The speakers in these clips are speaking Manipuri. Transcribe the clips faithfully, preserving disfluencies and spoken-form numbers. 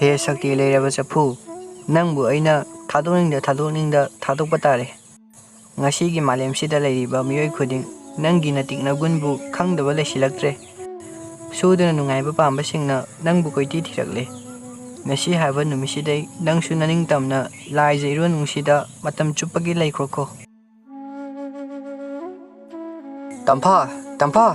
ꯍꯦ ꯁꯛꯇꯤ ꯂꯩꯔꯕ ꯆꯐꯨ, ꯅꯪꯕꯨ ꯑꯩꯅ ꯊꯥꯗꯣꯛꯅꯤꯡꯗ ꯊꯥꯗꯣꯛꯅꯤꯡꯗ ꯊꯥꯗꯣꯛꯄ ꯇꯥꯔꯦ꯫ ꯉꯁꯤꯒꯤ ꯃꯥꯂꯦꯝꯁꯤꯗ ꯂꯩꯔꯤꯕ ꯃꯤꯑꯣꯏ ꯈꯨꯗꯤꯡ ꯅꯪꯒꯤ ꯅꯇꯤꯛ ꯅꯒꯨꯟꯕꯨ ꯈꯪꯗꯕ ꯂꯩꯁꯤꯜꯂꯛꯇ꯭ꯔꯦ꯫ ꯁꯨꯗꯅ ꯅꯨꯡꯉꯥꯏꯕ ꯄꯥꯝꯕꯁꯤꯡꯅ ꯅꯪꯕꯨ ꯀꯣꯏꯊꯤ ꯊꯤꯔꯛꯂꯦ꯫ ꯉꯁꯤ ꯍꯥꯏꯕ ꯅꯨꯃꯤꯠꯁꯤꯗꯩ ꯅꯪꯁꯨ ꯅꯅꯤꯡꯇꯝꯅ ꯂꯥꯏꯖ ꯏꯔꯣꯟꯅꯨꯡꯁꯤꯗ ꯃꯇꯝ ꯆꯨꯞꯄꯒꯤ ꯂꯩꯈ꯭ꯔꯣꯀꯣ꯫ ꯇꯝꯐꯥ, ꯇꯝꯐꯥ꯫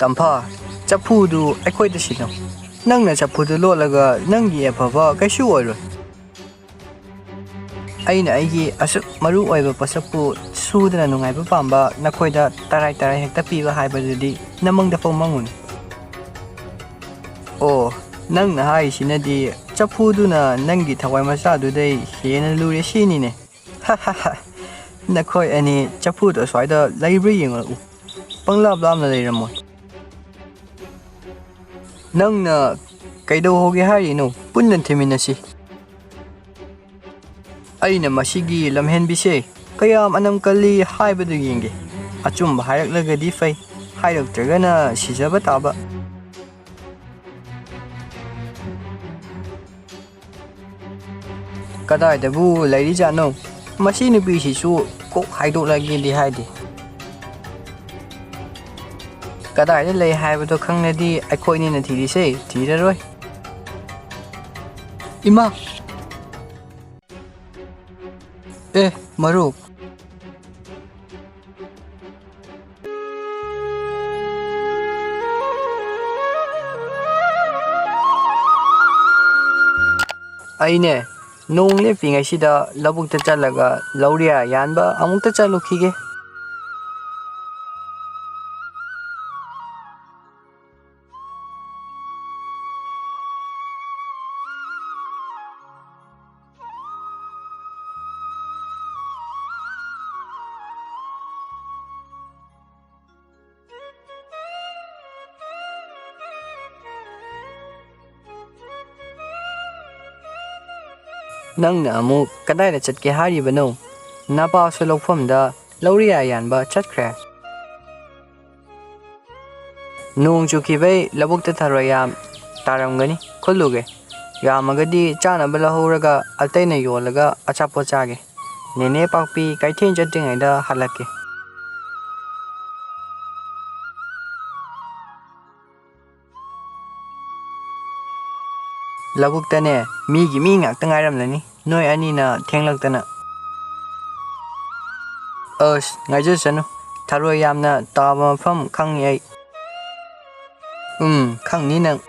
ꯇꯝꯐꯥ, ꯆꯐꯨꯗꯨ ꯑꯩꯈꯣꯏꯗ ꯁꯤꯟꯅꯧ꯫ ꯅꯪꯅ ꯆꯐꯨꯗꯨ ꯂꯣꯠꯂꯒ ꯅꯪꯒꯤ ꯑꯐꯕ ꯀꯩꯁꯨ ꯑꯣꯏꯔꯣꯏ꯫ ꯑꯩꯅ ꯑꯩꯒꯤ ꯑꯁꯨꯛ ꯃꯔꯨ ꯑꯣꯏꯕ ꯄꯣꯠꯁꯛꯄꯨ ꯁꯨꯗꯅ ꯅꯨꯡꯉꯥꯏꯕ ꯄꯥꯝꯕ ꯅꯈꯣꯏꯗ ꯇꯔꯥꯏ ꯇꯔꯥꯏ ꯍꯦꯛꯇ ꯄꯤꯕ ꯍꯥꯏꯕꯗꯨꯗꯤ ꯅꯃꯪꯗ ꯐꯥꯎ ꯃꯪꯉꯨꯅꯨ꯫ ꯑꯣ, ꯅꯪꯅ ꯍꯥꯏꯔꯤꯁꯤꯅꯗꯤ ꯆꯐꯨꯗꯨꯅ ꯅꯪꯒꯤ ꯊꯋꯥꯏ ꯃꯆꯥꯗꯨꯗꯩ ꯍꯦꯟꯅ ꯂꯨꯔꯦ ꯁꯤꯅꯤꯅꯦ꯫ ꯅꯈꯣꯏ ꯑꯅꯤ ꯆꯐꯨꯗꯣ ꯑꯁ꯭ꯋꯥꯏꯗ ꯂꯩꯕ꯭ꯔꯥ ꯌꯦꯡꯉꯛꯎ꯫ ꯄꯪꯂꯥꯞ ꯂꯥꯞꯅ ꯂꯩꯔꯝꯃꯣꯏ꯫ ꯅꯪꯅ ꯀꯩꯗꯧꯍꯧꯒꯦ ꯍꯥꯏꯔꯤꯅꯣ? ꯄꯨꯟꯅ ꯊꯤꯃꯤꯟꯅꯁꯤ꯫ ꯑꯩꯅ ꯃꯁꯤꯒꯤ ꯂꯝꯍꯦꯟꯕꯤꯁꯦ ꯀꯌꯥꯝ ꯑꯅꯝ ꯀꯜꯂꯤ ꯍꯥꯏꯕꯗꯨ ꯌꯦꯡꯒꯦ꯫ ꯑꯆꯨꯝꯕ ꯍꯥꯏꯔꯛꯂꯒꯗꯤ ꯐꯩ, ꯍꯥꯏꯔꯛꯇ꯭ꯔꯒꯅ ꯁꯤꯖꯕ ꯇꯥꯕ꯫ ꯀꯗꯥꯏꯗꯕꯨ ꯂꯩꯔꯤꯖꯥꯠꯅꯣ? ꯃꯁꯤ ꯅꯨꯄꯤꯁꯤꯁꯨ ꯀꯣꯛ ꯍꯥꯏꯗꯣꯛꯂꯒꯦꯗꯤ ꯍꯥꯏꯗꯦ꯫ ꯀꯗꯥꯏꯗ ꯂꯩ ꯍꯥꯏꯕꯗꯣ ꯈꯪꯂꯗꯤ ꯑꯩꯈꯣꯏꯅꯤꯅ ꯊꯤꯔꯤꯁꯦ ꯊꯤꯔꯔꯣꯏ꯫ ꯏꯃꯥ! ꯑꯦ, ꯃꯔꯨꯞ꯫ ꯑꯩꯅꯦ, ꯅꯣꯡ ꯂꯦꯞꯄꯤꯉꯩꯁꯤꯗ ꯂꯧꯕꯨꯛꯇ ꯆꯠꯂꯒ ꯂꯧꯔꯤꯌꯥ ꯌꯥꯟꯕ ꯑꯃꯨꯛꯇ ꯆꯠꯂꯨꯈꯤꯒꯦ꯫ ꯅꯪꯅ ꯑꯃꯨꯛ ꯀꯗꯥꯏꯗ ꯆꯠꯀꯦ ꯍꯥꯏꯔꯤꯕꯅꯣ? ꯅꯄꯥꯁꯨ ꯂꯧꯐꯝꯗ ꯂꯧꯔꯤꯌꯥ ꯌꯥꯟꯕ ꯆꯠꯈ꯭ꯔꯦ꯫ ꯅꯣꯡ ꯆꯨꯈꯤꯕꯩ ꯂꯧꯕꯨꯛꯇ ꯊꯔꯣꯏ ꯌꯥꯝ ꯇꯥꯔꯝꯒꯅꯤ, ꯈꯨꯜꯂꯨꯒꯦ꯫ ꯌꯥꯝꯃꯒꯗꯤ ꯆꯥꯅꯕ ꯂꯧꯍꯧꯔꯒ ꯑꯇꯩꯅ ꯌꯣꯜꯂꯒ ꯑꯆꯥꯄꯣꯠ ꯆꯥꯒꯦ꯫ ꯅꯦꯅꯦ ꯄꯥꯛꯄꯤ ꯀꯩꯊꯦꯜ ꯆꯠꯇ꯭ꯔꯤꯉꯩꯗ ꯍꯜꯂꯛꯀꯦ꯫ ꯂꯧꯕꯨꯛꯇꯅꯦ, ꯃꯤꯒꯤ ꯃꯤ ꯉꯥꯛꯇ ꯉꯥꯏꯔꯝꯂꯅꯤ, ꯅꯣꯏ ꯑꯅꯤꯅ ꯊꯦꯡꯂꯛꯇꯅ꯫ ꯑꯁ, ꯉꯥꯏꯖꯁꯅꯨ, ꯊꯔꯣꯏ ꯌꯥꯝꯅ ꯇꯥꯕ ꯃꯐꯝ ꯈꯪꯉꯤ ꯑꯩ꯫ ꯎꯝ, ꯈꯪꯅꯤ ꯅꯪ꯫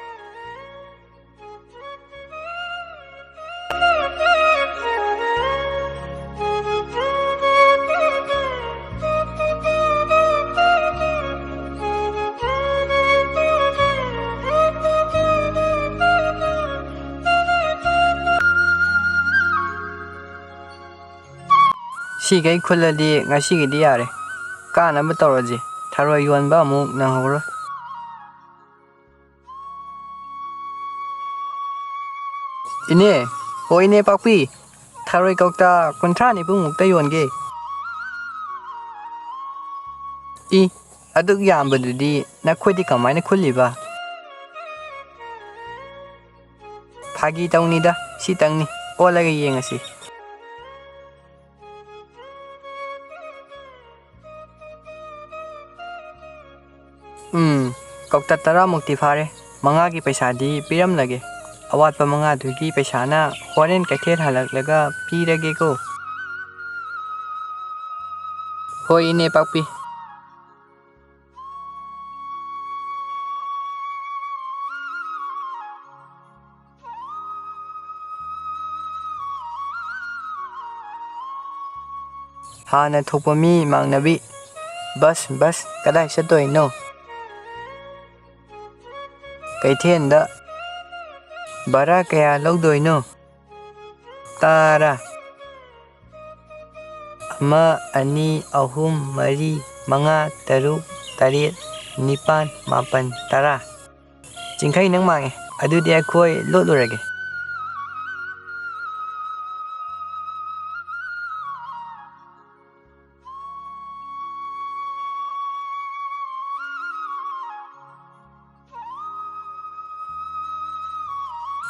ꯁꯤꯈꯩ ꯈꯨꯜꯂꯗꯤ ꯉꯁꯤꯒꯤꯗꯤ ꯌꯥꯔꯦ꯫ ꯀꯥꯅꯕ ꯇꯧꯔꯁꯤ꯫ ꯊꯔꯣꯏ ꯌꯣꯟꯕ ꯑꯃꯨꯛ ꯅꯪꯍꯧꯔꯣꯏ꯫ ꯏꯅꯦ, ꯑꯣ ꯏꯅꯦ ꯄꯥꯛꯄꯤ, ꯊꯔꯣꯏ ꯀꯧꯇꯥ ꯀꯨꯟꯊ꯭ꯔꯥ ꯅꯤꯐꯨꯃꯨꯛꯇ ꯌꯣꯟꯒꯦ꯫ ꯏ, ꯑꯗꯨꯛ ꯌꯥꯝꯕꯗꯨꯗꯤ ꯅꯈꯣꯏꯗꯤ ꯀꯃꯥꯏꯅ ꯈꯨꯜꯂꯤꯕ? ꯐꯥꯒꯤ ꯇꯧꯅꯤꯗ, ꯁꯤꯇꯪꯅꯤ, ꯑꯣꯜꯂꯒ ꯌꯦꯡꯉꯁꯤ꯫ ꯎꯝ, ꯀꯧꯇꯥ ꯇꯔꯥꯃꯨꯛꯇꯤ ꯐꯥꯔꯦ꯫ ꯃꯉꯥꯒꯤ ꯄꯩꯁꯥꯗꯤ ꯄꯤꯔꯝꯂꯒꯦ꯫ ꯑꯋꯥꯠꯄ ꯃꯉꯥꯗꯨꯒꯤ ꯄꯩꯁꯥꯅ ꯍꯣꯔꯦꯟ ꯀꯩꯊꯦꯜ ꯍꯜꯂꯛꯂꯒ ꯄꯤꯔꯒꯦꯀꯣ꯫ ꯍꯣꯏ, ꯏꯅꯦ ꯄꯥꯛꯄꯤ꯫ ꯍꯥꯟꯅ ꯊꯣꯛꯄ ꯃꯤ ꯃꯥꯡꯅꯕꯤ꯫ ꯕꯁ, ꯕꯁ, ꯀꯗꯥꯏ ꯆꯠꯇꯣꯏꯅꯣ? ꯀꯩꯊꯦꯜꯗ꯫ ꯚꯔꯥ ꯀꯌꯥ ꯂꯧꯗꯣꯏꯅꯣ? ꯇꯔꯥ꯫ ꯑꯃ, ꯑꯅꯤ, ꯑꯍꯨꯝ, ꯃꯔꯤ, ꯃꯉꯥ, ꯇꯔꯨꯛ, ꯇꯔꯦꯠ, ꯅꯤꯄꯥꯟ, ꯃꯥꯄꯟ, ꯇꯔꯥ꯫ ꯆꯤꯡꯈꯩ, ꯅꯪ ꯃꯥꯡꯉꯦ꯫ ꯑꯗꯨꯗꯤ ꯑꯩꯈꯣꯏ ꯂꯣꯠꯂꯨꯔꯒꯦ꯫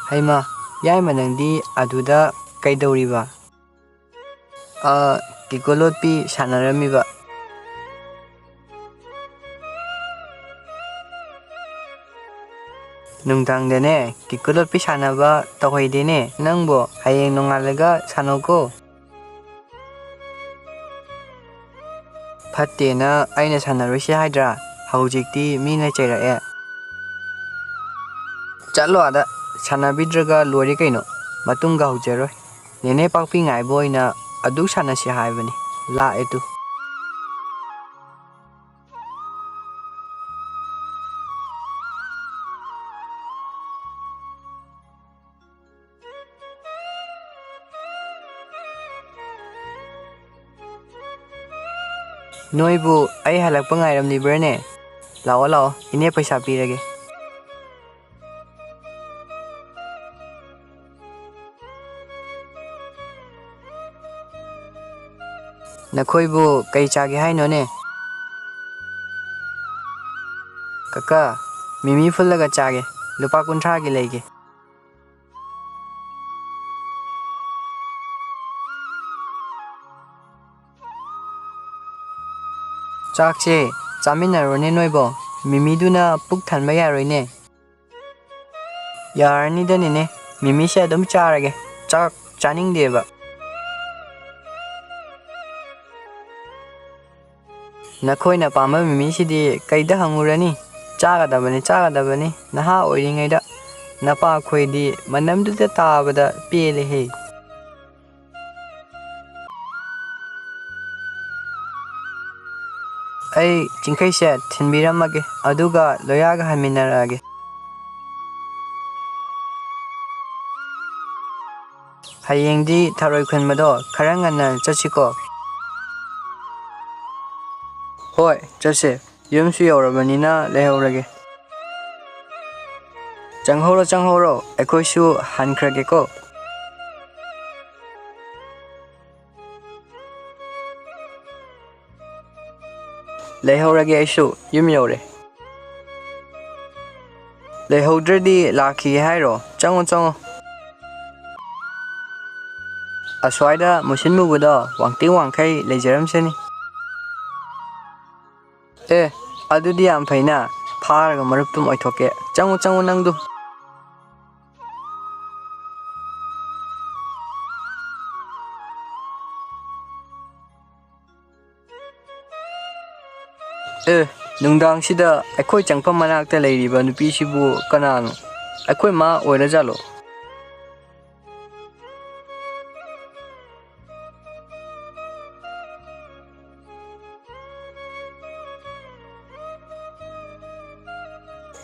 ꯍꯩꯃꯥ, ꯌꯥꯏꯃ ꯅꯪꯗꯤ ꯑꯗꯨꯗ ꯀꯩꯗꯧꯔꯤꯕ? ꯑ, ꯀꯤꯀꯣ ꯂꯣꯠꯄꯤ ꯁꯥꯟꯅꯔꯝꯃꯤꯕ꯫ ꯅꯨꯡꯗꯥꯡꯗꯅꯦ, ꯀꯤꯀꯣ ꯂꯣꯠꯄꯤ ꯁꯥꯟꯅꯕ ꯇꯧꯍꯩꯗꯦꯅꯦ꯫ ꯅꯪꯕꯣ ꯍꯌꯦꯡ ꯅꯣꯡꯉꯥꯜꯂꯒ ꯁꯥꯟꯅꯧꯀꯣ꯫ ꯐꯠꯇꯦꯅ ꯑꯩꯅ ꯁꯥꯟꯅꯔꯣꯏꯁꯦ ꯍꯥꯏꯗ꯭ꯔꯥ? ꯍꯧꯖꯤꯛꯇꯤ ꯃꯤꯅ ꯆꯩꯔꯛꯑꯦ꯫ ꯆꯠꯂꯣ ꯑꯥꯗ, ꯁꯥꯟꯅꯕꯤꯗ꯭ꯔꯒ ꯂꯣꯏꯔꯦ ꯀꯩꯅꯣ, ꯃꯇꯨꯡꯒ ꯍꯧꯖꯔꯣꯏ꯫ ꯅꯦꯅꯦ ꯄꯥꯛꯄꯤ ꯉꯥꯏꯕ ꯑꯣꯏꯅ ꯑꯗꯨ ꯁꯥꯟꯅꯁꯤ ꯍꯥꯏꯕꯅꯤ, ꯂꯥꯛꯑꯦ ꯇꯨ꯫ ꯅꯣꯏꯕꯨ ꯑꯩ ꯍꯜꯂꯛꯄ ꯉꯥꯏꯔꯝꯂꯤꯕ꯭ꯔꯥꯅꯦ? ꯂꯥꯛꯑꯣ, ꯂꯥꯛꯑꯣ, ꯏꯅꯦ ꯄꯩꯁꯥ ꯄꯤꯔꯒꯦ꯫ ꯅꯈꯣꯏꯕꯨ ꯀꯩ ꯆꯥꯒꯦ ꯍꯥꯏꯅꯣꯅꯦ? ꯀꯀꯥ, ꯃꯤꯃꯤ ꯐꯨꯜꯂꯒ ꯆꯥꯒꯦ, ꯂꯨꯄꯥ ꯀꯨꯟꯊ꯭ꯔꯥꯒꯤ ꯂꯩꯒꯦ꯫ ꯆꯥꯛꯁꯦ ꯆꯥꯃꯤꯟꯅꯔꯣꯅꯦ ꯅꯣꯏꯕꯣ, ꯃꯤꯃꯤꯗꯨꯅ ꯄꯨꯛ ꯊꯟꯕ ꯌꯥꯔꯣꯏꯅꯦ꯫ ꯌꯥꯔꯅꯤꯗ ꯅꯦꯅꯦ, ꯃꯤꯃꯤꯁꯦ ꯑꯗꯨꯝ ꯆꯥꯔꯒꯦ, ꯆꯥꯛ ꯆꯥꯅꯤꯡꯗꯦꯕ꯫ ꯅꯈꯣꯏꯅ ꯄꯥꯝꯕ ꯃꯤꯃꯤꯁꯤꯗꯤ ꯀꯩꯗ ꯍꯪꯉꯨꯔꯅꯤ? ꯆꯥꯒꯗꯕꯅꯤ, ꯆꯥꯒꯗꯕꯅꯤ, ꯅꯍꯥ ꯑꯣꯏꯔꯤꯉꯩꯗ꯫ ꯅꯄꯥꯈꯣꯏꯗꯤ ꯃꯅꯝꯗꯨꯗ ꯇꯥꯕꯗ ꯄꯦꯜꯂꯦꯍꯦ꯫ ꯑꯩ ꯆꯤꯡꯈꯩꯁꯦ ꯊꯤꯟꯕꯤꯔꯝꯃꯒꯦ, ꯑꯗꯨꯒ ꯂꯣꯌꯥꯒ ꯍꯟꯃꯤꯟꯅꯔꯛꯑꯒꯦ꯫ ꯍꯌꯦꯡꯗꯤ ꯊꯔꯣꯏ ꯈꯨꯟꯕꯗꯣ ꯈꯔ ꯉꯟꯅ ꯆꯠꯁꯤꯀꯣ꯫ ꯍꯣꯏ, ꯆꯠꯁꯦ꯫ ꯌꯨꯝꯁꯨ ꯌꯧꯔꯕꯅꯤꯅ ꯂꯩꯍꯧꯔꯒꯦ꯫ ꯆꯪꯍꯧꯔꯣ, ꯆꯪꯍꯧꯔꯣ, ꯑꯩꯈꯣꯏꯁꯨ ꯍꯟꯈ꯭ꯔꯒꯦꯀꯣ꯫ ꯂꯩꯍꯧꯔꯒꯦ ꯑꯩꯁꯨ, ꯌꯨꯝ ꯌꯧꯔꯦ꯫ ꯂꯩꯍꯧꯗ꯭ꯔꯗꯤ ꯂꯥꯛꯈꯤꯒꯦ ꯍꯥꯏꯔꯣ? ꯆꯪꯉꯣ, ꯆꯪꯉꯣ꯫ ꯑꯁ꯭ꯋꯥꯏꯗ ꯃꯨꯁꯤꯟ ꯃꯨꯕꯗꯣ ꯋꯥꯡꯇꯦꯡ ꯋꯥꯡꯈꯩ ꯂꯩꯖꯔꯝꯁꯅꯤ꯫ ꯑꯦ, ꯑꯗꯨꯗꯤ ꯌꯥꯝ ꯐꯩꯅ, ꯐꯥꯔꯒ ꯃꯔꯨꯞꯇꯨꯝ ꯑꯣꯏꯊꯣꯛꯀꯦ꯫ ꯆꯪꯉꯨ, ꯆꯪꯉꯨ ꯅꯪꯗꯨ꯫ ꯑꯦ, ꯅꯨꯡꯗꯥꯡꯁꯤꯗ ꯑꯩꯈꯣꯏ ꯆꯪꯐꯝ ꯃꯅꯥꯛꯇ ꯂꯩꯔꯤꯕ ꯅꯨꯄꯤꯁꯤꯕꯨ ꯀꯅꯥꯅꯣ? ꯑꯩꯈꯣꯏ ꯃꯥ ꯑꯣꯏꯔꯖꯥꯠꯂꯣ?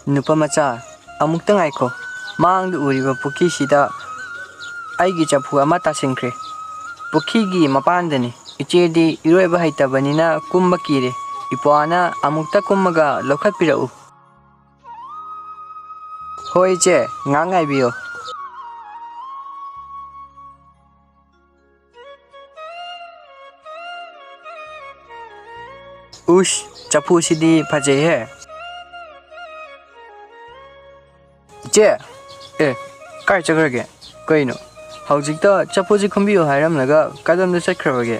ꯅꯨꯄꯥ ꯃꯆꯥ, ꯑꯃꯨꯛꯇ ꯉꯥꯏꯈꯣ꯫ ꯃꯥꯡꯗ ꯎꯔꯤꯕ ꯄꯨꯈ꯭ꯔꯤꯁꯤꯗ ꯑꯩꯒꯤ ꯆꯐꯨ ꯑꯃ ꯇꯥꯁꯤꯟꯈ꯭ꯔꯦ꯫ ꯄꯨꯈ꯭ꯔꯤꯒꯤ ꯃꯄꯥꯟꯗꯅꯤ꯫ ꯏꯆꯦꯗꯤ ꯏꯔꯣꯏꯕ ꯍꯩꯇꯕꯅꯤꯅ ꯀꯨꯝꯕ ꯀꯤꯔꯦ꯫ ꯏꯄ꯭ꯋꯥꯅ ꯑꯃꯨꯛꯇ ꯀꯨꯝꯃꯒ ꯂꯧꯈꯠꯄꯤꯔꯛꯎ꯫ ꯍꯣꯏ ꯏꯆꯦ, ꯉꯥꯏꯍꯥꯛ ꯉꯥꯏꯕꯤꯌꯣ꯫ ꯎꯁ, ꯆꯐꯨꯁꯤꯗꯤ ꯐꯖꯩꯍꯦ꯫ ꯏꯆꯦ! ꯑꯦ, ꯀꯥꯏ ꯆꯠꯈ꯭ꯔꯒꯦ? ꯀꯩꯅꯣ? ꯍꯧꯖꯤꯛꯇ ꯆꯐꯨꯁꯤ ꯈꯨꯝꯕꯤꯌꯨ ꯍꯥꯏꯔꯝꯂꯒ ꯀꯗꯣꯝꯗ ꯆꯠꯈ꯭ꯔꯕꯒꯦ?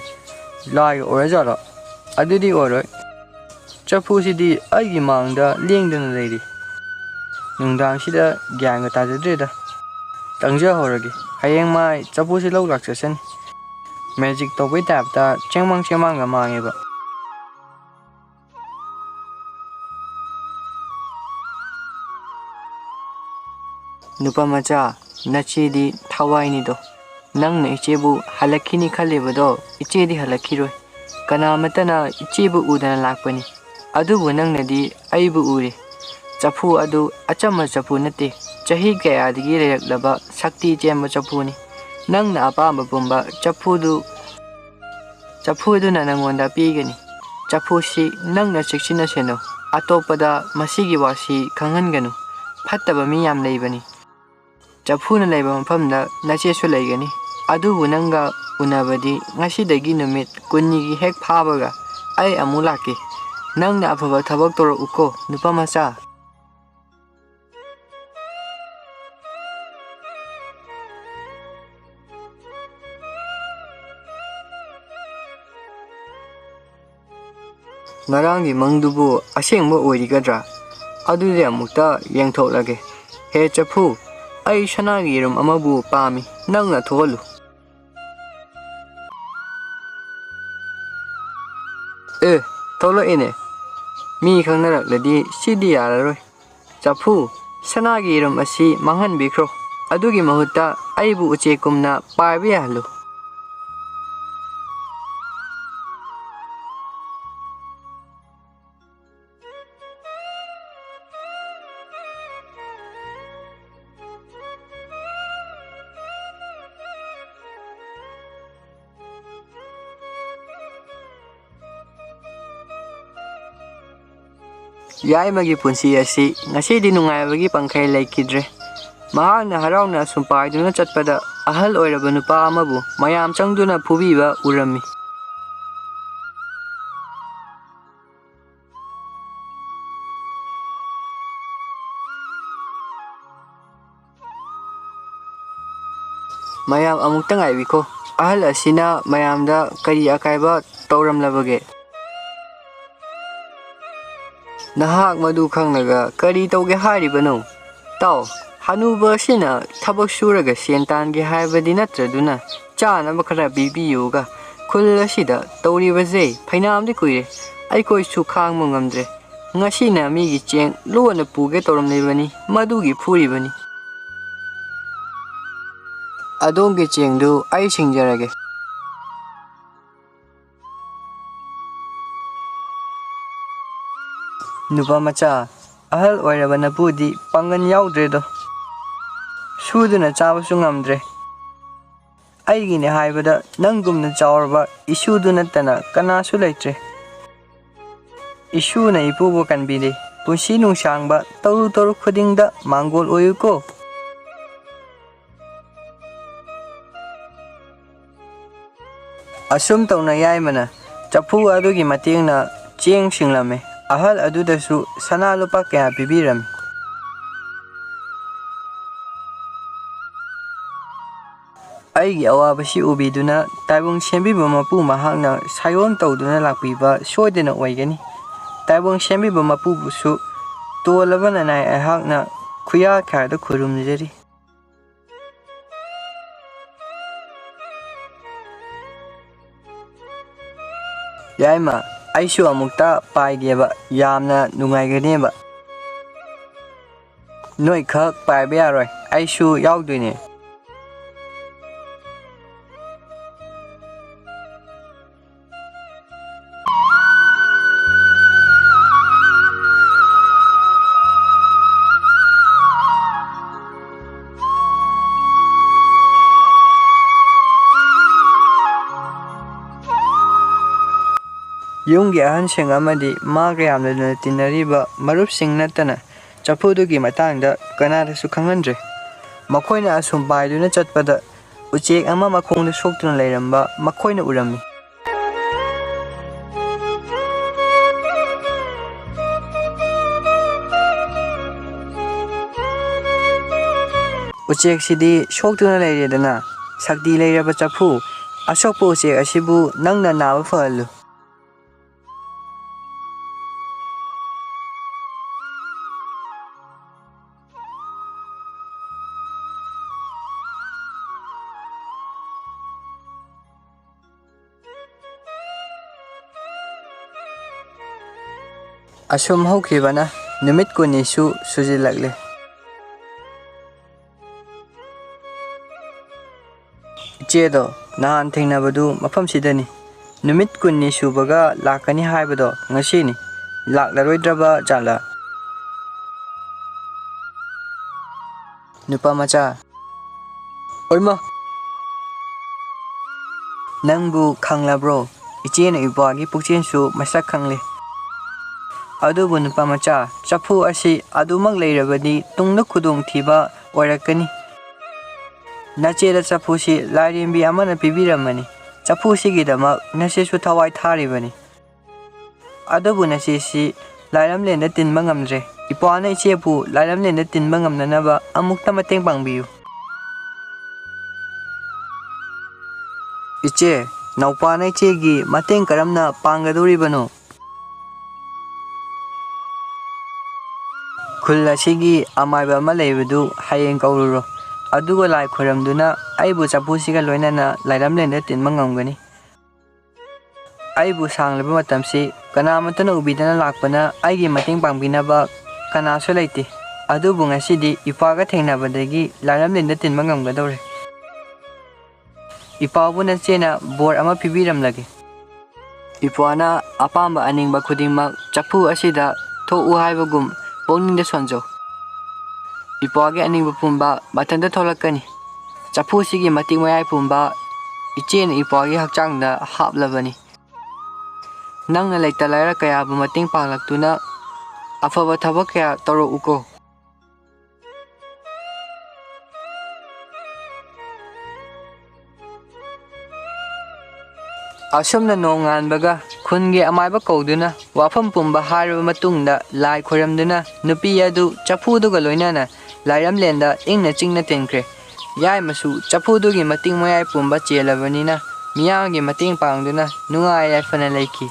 ꯂꯥꯏꯒ ꯑꯣꯏꯔꯖꯥꯠꯂꯣ? ꯑꯗꯨꯗꯤ ꯑꯣꯏꯔꯣꯏ꯫ ꯆꯐꯨꯁꯤꯗꯤ ꯑꯩꯒꯤ ꯃꯥꯡꯗ ꯂꯦꯡꯗꯅ ꯂꯩꯔꯤ꯫ ꯅꯨꯡꯗꯥꯡꯁꯤꯗ ꯒ꯭ꯌꯥꯟꯒ ꯇꯥꯖꯗ꯭ꯔꯦꯗ꯫ ꯇꯪꯖꯍꯧꯔꯒꯦ꯫ ꯍꯌꯦꯡ ꯃꯥꯏ ꯆꯐꯨꯁꯤ ꯂꯧ ꯂꯥꯛꯆꯁꯅꯤ꯫ ꯃꯦꯖꯤꯛ ꯇꯧꯕꯩ ꯇꯥꯏꯞꯇ ꯆꯦꯡꯃꯥꯡ ꯆꯦꯡꯃꯥꯡꯒ ꯃꯥꯡꯉꯦꯕ꯫ ꯅꯨꯄꯥ ꯃꯆꯥ, ꯅꯆꯦꯗꯤ ꯊꯋꯥꯏꯅꯤꯗꯣ꯫ ꯅꯪꯅ ꯏꯆꯦꯕꯨ ꯍꯜꯂꯛꯈꯤꯅꯤ ꯈꯜꯂꯤꯕꯗꯣ, ꯏꯆꯦꯗꯤ ꯍꯜꯂꯛꯈꯤꯔꯣꯏ꯫ ꯀꯅꯥꯃꯠꯇꯅ ꯏꯆꯦꯕꯨ ꯎꯗꯅ ꯂꯥꯛꯄꯅꯤ꯫ ꯑꯗꯨꯕꯨ ꯅꯪꯅꯗꯤ ꯑꯩꯕꯨ ꯎꯔꯦ꯫ ꯆꯐꯨ ꯑꯗꯨ ꯑꯆꯝꯕ ꯆꯐꯨ ꯅꯠꯇꯦ꯫ ꯆꯍꯤ ꯀꯌꯥꯗꯒꯤ ꯂꯩꯔꯛꯂꯕ ꯁꯛꯇꯤ ꯆꯦꯟꯕ ꯆꯐꯨꯅꯤ꯫ ꯅꯪꯅ ꯑꯄꯥꯝꯕ ꯄꯨꯝꯕ ꯆꯐꯨꯗꯨ ꯆꯐꯨ ꯑꯗꯨꯅ ꯅꯪꯉꯣꯟꯗ ꯄꯤꯒꯅꯤ꯫ ꯆꯐꯨꯁꯤ ꯅꯪꯅ ꯆꯦꯛꯁꯤꯟꯅ ꯁꯦꯟꯅꯧ꯫ ꯑꯇꯣꯞꯄꯗ ꯃꯁꯤꯒꯤ ꯋꯥꯁꯤ ꯈꯪꯍꯟꯒꯅꯨ꯫ ꯐꯠꯇꯕ ꯃꯤ ꯌꯥꯝ ꯂꯩꯕꯅꯤ꯫ ꯆꯐꯨꯅ ꯂꯩꯕ ꯃꯐꯝꯗ ꯅꯆꯦꯁꯨ ꯂꯩꯒꯅꯤ꯫ ꯑꯗꯨꯕꯨ ꯅꯪꯒ ꯎꯅꯕꯗꯤ ꯉꯁꯤꯗꯒꯤ ꯅꯨꯃꯤꯠ ꯀꯨꯟꯅꯤꯒꯤ ꯍꯦꯛ ꯐꯥꯕꯒ ꯑꯩ ꯑꯃꯨꯛ ꯂꯥꯛꯀꯦ꯫ ꯅꯪꯅ ꯑꯐꯕ ꯊꯕꯛ ꯇꯧꯔꯛꯎꯀꯣ, ꯅꯨꯄꯥ ꯃꯆꯥ꯫ ꯉꯔꯥꯡꯒꯤ ꯃꯪꯗꯨꯕꯨ ꯑꯁꯦꯡꯕ ꯑꯣꯏꯔꯤꯒꯗ꯭ꯔꯥ? ꯑꯗꯨꯗꯤ ꯑꯃꯨꯛꯇ ꯌꯦꯡꯊꯣꯛꯂꯒꯦ꯫ ꯍꯦ ꯆꯐꯨ, ꯑꯩ ꯁꯅꯥꯒꯤ ꯌꯦꯔꯨꯝ ꯑꯃꯕꯨ ꯄꯥꯝꯃꯤ, ꯅꯪꯅ ꯊꯣꯛꯍꯜꯂꯨ꯫ ꯑꯦ, ꯊꯣꯛꯂꯛꯑꯦꯅꯦ꯫ ꯃꯤ ꯈꯪꯅꯔꯛꯂꯗꯤ ꯁꯤꯗꯤ ꯌꯥꯔꯔꯣꯏ꯫ ꯆꯐꯨ, ꯁꯅꯥꯒꯤ ꯌꯦꯔꯨꯝ ꯑꯁꯤ ꯃꯥꯡꯍꯟꯕꯤꯈ꯭ꯔꯣ꯫ ꯑꯗꯨꯒꯤ ꯃꯍꯨꯠꯇ ꯑꯩꯕꯨ ꯎꯆꯦꯛꯀꯨꯝꯅ ꯄꯥꯏꯕ ꯌꯥꯍꯜꯂꯨ꯫ ꯌꯥꯏꯃꯒꯤ ꯄꯨꯟꯁꯤ ꯑꯁꯤ ꯉꯁꯤꯗꯤ ꯅꯨꯡꯉꯥꯏꯕꯒꯤ ꯄꯪꯈꯩ ꯂꯩꯈꯤꯗ꯭ꯔꯦ꯫ ꯃꯍꯥꯛꯅ ꯍꯔꯥꯎꯅ ꯁꯨꯝꯄꯥꯏꯗꯨꯅ ꯆꯠꯄꯗ, ꯑꯍꯜ ꯑꯣꯏꯔꯕ ꯅꯨꯄꯥ ꯑꯃꯕꯨ ꯃꯌꯥꯝ ꯆꯪꯗꯨꯅ ꯐꯨꯕꯤꯕ ꯎꯔꯝꯃꯤ꯫ ꯃꯌꯥꯝ ꯑꯃꯨꯛꯇ ꯉꯥꯏꯕꯤꯈꯣ꯫ ꯑꯍꯜ ꯑꯁꯤꯅ ꯃꯌꯥꯝꯗ ꯀꯔꯤ ꯑꯀꯥꯏꯕ ꯇꯧꯔꯝꯂꯕꯒꯦ? ꯅꯍꯥꯛ ꯃꯗꯨ ꯈꯪꯂꯒ ꯀꯔꯤ ꯇꯧꯒꯦ ꯍꯥꯏꯔꯤꯕꯅꯣ? ꯇꯥꯎ, ꯍꯅꯨꯕ ꯑꯁꯤꯅ ꯊꯕꯛ ꯁꯨꯔꯒ ꯁꯦꯟ ꯇꯥꯟꯒꯦ ꯍꯥꯏꯕꯗꯤ ꯅꯠꯇ꯭ꯔꯗꯨꯅ, ꯆꯥꯅꯕ ꯈꯔ ꯄꯤꯕꯤꯌꯨꯒ ꯈꯨꯜ ꯑꯁꯤꯗ ꯇꯧꯔꯤꯕꯁꯦ ꯐꯩꯅꯥꯝꯗꯤ ꯀꯨꯏꯔꯦ꯫ ꯑꯩꯈꯣꯏꯁꯨ ꯈꯥꯡꯕ ꯉꯝꯗ꯭ꯔꯦ꯫ ꯉꯁꯤꯅ ꯃꯤꯒꯤ ꯆꯦꯡ ꯂꯣꯟꯅ ꯄꯨꯒꯦ ꯇꯧꯔꯝꯂꯤꯕꯅꯤ, ꯃꯗꯨꯒꯤ ꯐꯨꯔꯤꯕꯅꯤ꯫ ꯑꯗꯣꯝꯒꯤ ꯆꯦꯡꯗꯨ ꯑꯩ ꯁꯤꯡꯖꯔꯒꯦ꯫ ꯅꯨꯄꯥ ꯃꯆꯥ, ꯑꯍꯜ ꯑꯣꯏꯔꯕ ꯅꯄꯨꯗꯤ ꯄꯥꯡꯒꯜ ꯌꯥꯎꯗ꯭ꯔꯦꯗꯣ꯫ ꯁꯨꯗꯨꯅ ꯆꯥꯕꯁꯨ ꯉꯝꯗ꯭ꯔꯦ꯫ ꯑꯩꯒꯤꯅꯦ ꯍꯥꯏꯕꯗ ꯅꯪꯒꯨꯝꯅ ꯆꯥꯎꯔꯕ ꯏꯁꯨꯗꯨ ꯅꯠꯇꯅ ꯀꯅꯥꯁꯨ ꯂꯩꯇ꯭ꯔꯦ꯫ ꯏꯁꯨꯅ ꯏꯄꯨꯕꯨ ꯀꯟꯕꯤꯔꯦ꯫ ꯄꯨꯟꯁꯤ ꯅꯨꯡꯁꯥꯡꯕ ꯇꯧꯔꯨ ꯇꯧꯔꯨ ꯈꯨꯗꯤꯡꯗ ꯃꯥꯡꯒꯣꯜ ꯑꯣꯏꯌꯨꯀꯣ꯫ ꯑꯁꯨꯝ ꯇꯧꯅ ꯌꯥꯏꯃꯅ ꯆꯐꯨ ꯑꯗꯨꯒꯤ ꯃꯇꯦꯡꯅ ꯆꯦꯡ ꯁꯤꯡꯂꯝꯃꯤ꯫ ꯑꯍꯜ ꯑꯗꯨꯗꯁꯨ ꯁꯅꯥ ꯂꯨꯄꯥ ꯀꯌꯥ ꯄꯤꯕꯤꯔꯝꯃꯤ꯫ ꯑꯩꯒꯤ ꯑꯋꯥꯕꯁꯤ ꯎꯕꯤꯗꯨꯅ ꯇꯥꯏꯕꯪ ꯁꯦꯝꯕꯤꯕ ꯃꯄꯨ ꯃꯍꯥꯛꯅ ꯁꯥꯏꯑꯣꯟ ꯇꯧꯗꯨꯅ ꯂꯥꯛꯄꯤꯕ ꯁꯣꯏꯗꯅ ꯑꯣꯏꯒꯅꯤ꯫ ꯇꯥꯏꯕꯪ ꯁꯦꯝꯕꯤꯕ ꯃꯄꯨꯕꯨꯁꯨ ꯇꯣꯜꯂꯕ ꯅꯅꯥꯏ ꯑꯩꯍꯥꯛꯅ ꯈꯨꯌꯥ ꯈꯥꯗ ꯈꯨꯔꯨꯝꯖꯔꯤ꯫ ꯌꯥꯏꯃ, ꯑꯩꯁꯨ ꯑꯃꯨꯛꯇ ꯄꯥꯏꯒꯦꯕ, ꯌꯥꯝꯅ ꯅꯨꯡꯉꯥꯏꯒꯅꯦꯕ꯫ ꯅꯣꯏꯈꯛ ꯄꯥꯏꯕ ꯌꯥꯔꯣꯏ, ꯑꯩꯁꯨ ꯌꯥꯎꯗꯣꯏꯅꯦ꯫ ꯌꯨꯝꯒꯤ ꯑꯍꯟꯁꯤꯡ ꯑꯃꯗꯤ ꯃꯥꯒ ꯌꯥꯝꯅ ꯂꯨꯅ ꯇꯤꯟꯅꯔꯤꯕ ꯃꯔꯨꯞꯁꯤꯡ ꯅꯠꯇꯅ ꯆꯐꯨꯗꯨꯒꯤ ꯃꯇꯥꯡꯗ ꯀꯅꯥꯗꯁꯨ ꯈꯪꯍꯟꯗ꯭ꯔꯦ꯫ ꯃꯈꯣꯏꯅ ꯑꯁꯨꯝ ꯄꯥꯏꯗꯨꯅ ꯆꯠꯄꯗ ꯎꯆꯦꯛ ꯑꯃ ꯃꯈꯣꯡꯗ ꯁꯣꯛꯇꯨꯅ ꯂꯩꯔꯝꯕ ꯃꯈꯣꯏꯅ ꯎꯔꯝꯃꯤ꯫ ꯎꯆꯦꯛꯁꯤꯗꯤ ꯁꯣꯛꯇꯨꯅ ꯂꯩꯔꯦꯗꯅ, ꯁꯛꯇꯤ ꯂꯩꯔꯕ ꯆꯐꯨ, ꯑꯁꯣꯛꯄ ꯎꯆꯦꯛ ꯑꯁꯤꯕꯨ ꯅꯪꯅ ꯅꯥꯕ ꯐꯍꯜꯂꯨ꯫ ꯑꯁꯨꯝ ꯍꯧꯈꯤꯕꯅ ꯅꯨꯃꯤꯠ ꯀꯨꯟꯅꯤꯁꯨ ꯁꯨꯖꯤꯜꯂꯛꯂꯦ꯫ ꯏꯆꯦꯗꯣ ꯅꯍꯥꯟ ꯊꯦꯡꯅꯕꯗꯨ ꯃꯐꯝꯁꯤꯗꯅꯤ꯫ ꯅꯨꯃꯤꯠ ꯀꯨꯟꯅꯤ ꯁꯨꯕꯒ ꯂꯥꯛꯀꯅꯤ ꯍꯥꯏꯕꯗꯣ ꯉꯁꯤꯅꯤ꯫ ꯂꯥꯛꯂꯔꯣꯏꯗ꯭ꯔꯕ ꯖꯥꯠꯂ? ꯅꯨꯄꯥ ꯃꯆꯥ꯫ ꯑꯣꯏꯃ! ꯅꯪꯕꯨ ꯈꯪꯂꯕ꯭ꯔꯣ? ꯏꯆꯦꯅ ꯏꯄ꯭ꯋꯥꯒꯤ ꯄꯨꯛꯆꯦꯜꯁꯨ ꯃꯁꯛ ꯈꯪꯂꯦ꯫ ꯑꯗꯨꯕꯨ ꯅꯨꯄꯥ ꯃꯆꯥ, ꯆꯐꯨ ꯑꯁꯤ ꯑꯗꯨꯃꯛ ꯂꯩꯔꯕꯗꯤ ꯇꯨꯡꯗ ꯈꯨꯗꯣꯡꯊꯤꯕ ꯑꯣꯏꯔꯛꯀꯅꯤ꯫ ꯅꯆꯦꯗ ꯆꯐꯨꯁꯤ ꯂꯥꯏꯔꯦꯝꯕꯤ ꯑꯃꯅ ꯄꯤꯕꯤꯔꯝꯕꯅꯤ꯫ ꯆꯐꯨꯁꯤꯒꯤꯗꯃꯛ ꯅꯆꯦꯁꯨ ꯊꯋꯥꯏ ꯊꯥꯔꯤꯕꯅꯤ꯫ ꯑꯗꯨꯕꯨ ꯅꯆꯦꯁꯤ ꯂꯥꯏꯔꯝꯂꯦꯟꯗ ꯇꯤꯟꯕ ꯉꯝꯗ꯭ꯔꯦ꯫ ꯏꯄ꯭ꯋꯥꯅ ꯏꯆꯦꯕꯨ ꯂꯥꯏꯔꯝꯂꯦꯟꯗ ꯇꯤꯟꯕ ꯉꯝꯅꯅꯕ ꯑꯃꯨꯛꯇ ꯃꯇꯦꯡ ꯄꯥꯡꯕꯤꯌꯨ꯫ ꯏꯆꯦ, ꯅꯧꯄꯥꯅ ꯏꯆꯦꯒꯤ ꯃꯇꯦꯡ ꯀꯔꯝꯅ ꯄꯥꯡꯒꯗꯧꯔꯤꯕꯅꯣ? ꯈꯨꯜ ꯑꯁꯤꯒꯤ ꯑꯃꯥꯏꯕ ꯑꯃ ꯂꯩꯕꯗꯨ ꯍꯌꯦꯡ ꯀꯧꯔꯨꯔꯣ꯫ ꯑꯗꯨꯒ ꯂꯥꯏ ꯈꯣꯏꯔꯝꯗꯨꯅ ꯑꯩꯕꯨ ꯆꯐꯨꯁꯤꯒ ꯂꯣꯏꯅꯅ ꯂꯥꯏꯔꯝꯂꯦꯟꯗ ꯇꯤꯟꯕ ꯉꯝꯒꯅꯤ꯫ ꯑꯩꯕꯨ ꯁꯥꯡꯂꯕ ꯃꯇꯝꯁꯤ ꯀꯅꯥꯃꯠꯇꯅ ꯎꯕꯤꯗꯅ ꯂꯥꯛꯄꯅ ꯑꯩꯒꯤ ꯃꯇꯦꯡ ꯄꯥꯡꯕꯤꯅꯕ ꯀꯅꯥꯁꯨ ꯂꯩꯇꯦ꯫ ꯑꯗꯨꯕꯨ ꯉꯁꯤꯗꯤ ꯏꯄꯥꯒ ꯊꯦꯡꯅꯕꯗꯒꯤ ꯂꯥꯏꯔꯝꯂꯦꯟꯗ ꯇꯤꯟꯕ ꯉꯝꯒꯗꯧꯔꯦ꯫ ꯏꯄꯥꯕꯨ ꯅꯆꯦꯅ ꯕꯣꯔ ꯑꯃ ꯄꯤꯕꯤꯔꯝꯂꯒꯦ꯫ ꯏꯄ꯭ꯋꯥꯅ ꯑꯄꯥꯝꯕ ꯑꯅꯤꯡꯕ ꯈꯨꯗꯤꯡꯃꯛ ꯆꯐꯨ ꯑꯁꯤꯗ ꯊꯣꯛꯎ ꯍꯥꯏꯕꯒꯨꯝ ꯄꯨꯛꯅꯤꯡꯗ ꯁꯣꯟꯖꯧ꯫ ꯏꯄ꯭ꯋꯥꯒꯤ ꯑꯅꯤꯡꯕ ꯄꯨꯝꯕ ꯃꯊꯟꯇ ꯊꯣꯛꯂꯛꯀꯅꯤ꯫ ꯆꯐꯨꯁꯤꯒꯤ ꯃꯇꯤꯛ ꯃꯌꯥꯏ ꯄꯨꯝꯕ ꯏꯆꯦꯅ ꯏꯄ꯭ꯋꯥꯒꯤ ꯍꯛꯆꯥꯡꯗ ꯍꯥꯞꯂꯕꯅꯤ꯫ ꯅꯪꯅ ꯂꯩꯇ ꯂꯥꯏꯔ ꯀꯌꯥꯕꯨ ꯃꯇꯦꯡ ꯄꯥꯡꯂꯛꯇꯨꯅ ꯑꯐꯕ ꯊꯕꯛ ꯀꯌꯥ ꯇꯧꯔꯛꯎꯀꯣ꯫ ꯑꯁꯨꯝꯅ ꯅꯣꯡꯉꯥꯟꯕꯒ ꯈꯨꯟꯒꯤ ꯑꯃꯥꯏꯕ ꯀꯧꯗꯨꯅ ꯋꯥꯐꯝ ꯄꯨꯝꯕ ꯍꯥꯏꯔꯕ ꯃꯇꯨꯡꯗ ꯂꯥꯏ ꯈꯣꯏꯔꯝꯗꯨꯅ ꯅꯨꯄꯤ ꯑꯗꯨ ꯆꯐꯨꯗꯨꯒ ꯂꯣꯏꯅꯅ ꯂꯥꯏꯔꯝꯂꯦꯟꯗ ꯏꯪꯅ ꯆꯤꯛꯅ ꯇꯤꯟꯈ꯭ꯔꯦ꯫ ꯌꯥꯏꯃꯁꯨ ꯆꯐꯨꯗꯨꯒꯤ ꯃꯇꯤꯛ ꯃꯌꯥꯏ ꯄꯨꯝꯕ ꯆꯦꯜꯂꯕꯅꯤꯅ ꯃꯤꯌꯥꯝꯒꯤ ꯃꯇꯦꯡ ꯄꯥꯡꯗꯨꯅ ꯅꯨꯡꯉꯥꯏ ꯌꯥꯏꯐꯅ ꯂꯩꯈꯤ꯫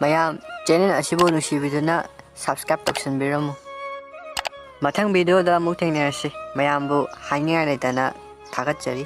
ꯃꯌꯥꯝ, ꯆꯦꯅꯦꯜ ꯑꯁꯤꯕꯨ ꯅꯨꯡꯁꯤꯕꯤꯗꯨꯅ ꯁꯕꯁꯀ꯭ꯔꯥꯏꯕ ꯇꯧꯁꯤꯟꯕꯤꯔꯝꯃꯨ꯫ ꯃꯊꯪ ꯚꯤꯗꯤꯑꯣꯗ ꯑꯃꯨꯛ ꯊꯦꯡꯅꯔꯁꯤ꯫ ꯃꯌꯥꯝꯕꯨ ꯍꯥꯏꯅꯤꯡꯉꯥꯏ ꯂꯩꯇꯅ ꯊꯥꯒꯠꯆꯔꯤ꯫